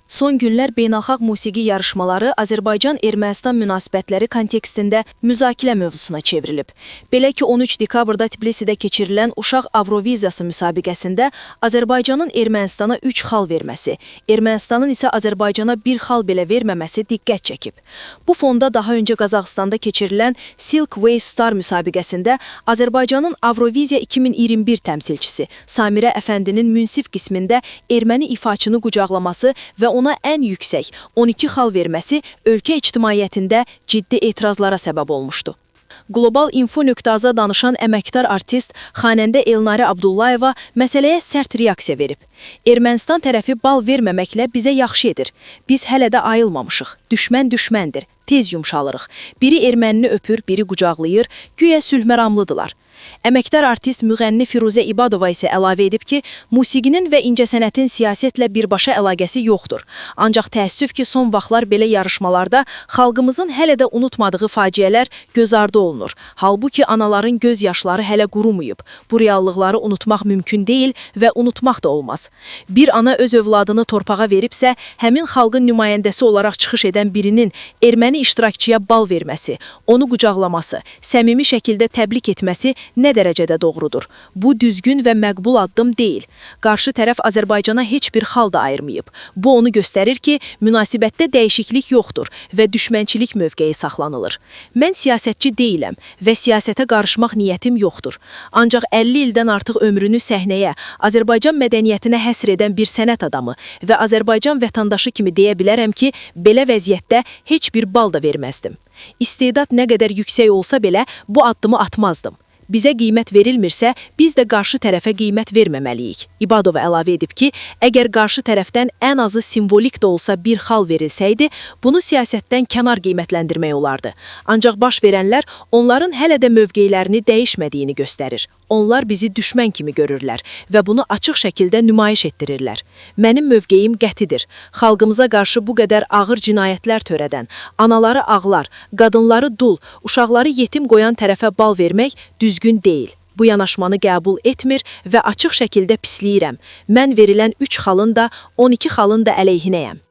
Son günlər beynəlxalq musiqi yarışmaları Azərbaycan-Ermənistan münasibətləri kontekstində müzakirə mövzusuna çevrilib. Belə ki, 13 dekabrda Tbilisidə keçirilən Uşaq Avroviziyası müsabiqəsində Azərbaycanın Ermənistana 3 xal verməsi, Ermənistanın isə Azərbaycana 1 xal belə verməməsi diqqət çəkib. Bu fonda daha öncə Qazaxıstanda keçirilən Silk Way Star müsabiqəsində Azərbaycanın Avroviziya 2021 təmsilçisi Samirə Əfəndinin münsif qismində erməni ifaçını qucaqlaması və ona ən yüksək 12 xal verməsi ölkə ictimaiyyətində ciddi etirazlara səbəb olmuşdu. Global Info.az-a danışan əməkdar artist xanəndə Elnarə Abdullayeva məsələyə sərt reaksiya verib. Ermənistan tərəfi bal verməməklə bizə yaxşı edir. Biz hələ də ayılmamışıq. Düşmən düşməndir. Tez yumşalırıq. Biri ermənini öpür, biri qucaqlayır. Güya sülhməramlıdılar. Əməkdar artist müğənni Firuzə İbadova isə əlavə edib ki, musiqinin və incəsənətin siyasətlə birbaşa əlaqəsi yoxdur. Ancaq təəssüf ki, son vaxtlar belə yarışmalarda xalqımızın hələ də unutmadığı faciələr göz ardı olunur. Halbuki anaların göz yaşları hələ qurumayıb. Bu reallıqları unutmaq mümkün deyil və unutmaq da olmaz. Bir ana öz övladını torpağa veribsə, həmin xalqın nümayəndəsi olaraq çıxış edən birinin erməni iştirakçıya bal verməsi, onu qucaqlaması, səmimi şəkildə təbrik etməsi nə dərəcədə doğrudur? Bu düzgün və məqbul addım deyil. Qarşı tərəf Azərbaycana heç bir xal da ayırmayıb. Bu onu göstərir ki, münasibətdə dəyişiklik yoxdur və düşmənçilik mövqeyi saxlanılır. Mən siyasətçi deyiləm və siyasətə qarışmaq niyyətim yoxdur. Ancaq 50 ildən artıq ömrünü səhnəyə, Azərbaycan mədəniyyətinə həsr edən bir sənət adamı və Azərbaycan vətəndaşı kimi deyə bilərəm ki, belə vəziyyətdə heç bir bal da verməzdim. İstedad nə qədər yüksək olsa belə bu addımı atmazdım. Bizə qiymət verilmirsə, biz də qarşı tərəfə qiymət verməməliyik. İbadova əlavə edib ki, əgər qarşı tərəfdən ən azı simvolik də olsa bir xal verilsəydi, bunu siyasətdən kənar qiymətləndirmək olardı. Ancaq baş verənlər onların hələ də mövqeylərini dəyişmədiyini göstərir. Onlar bizi düşmən kimi görürlər və bunu açıq şəkildə nümayiş etdirirlər. Mənim mövqeyim qətidir. Xalqımıza qarşı bu qədər ağır cinayətlər törədən, anaları ağlar, qadınları dul, uşaqları yetim qoyan tərəfə bal vermək düzgün deyil. Bu yanaşmanı qəbul etmir və açıq şəkildə pisləyirəm. Mən verilən 3 xalın da, 12 xalın da əleyhinəyəm.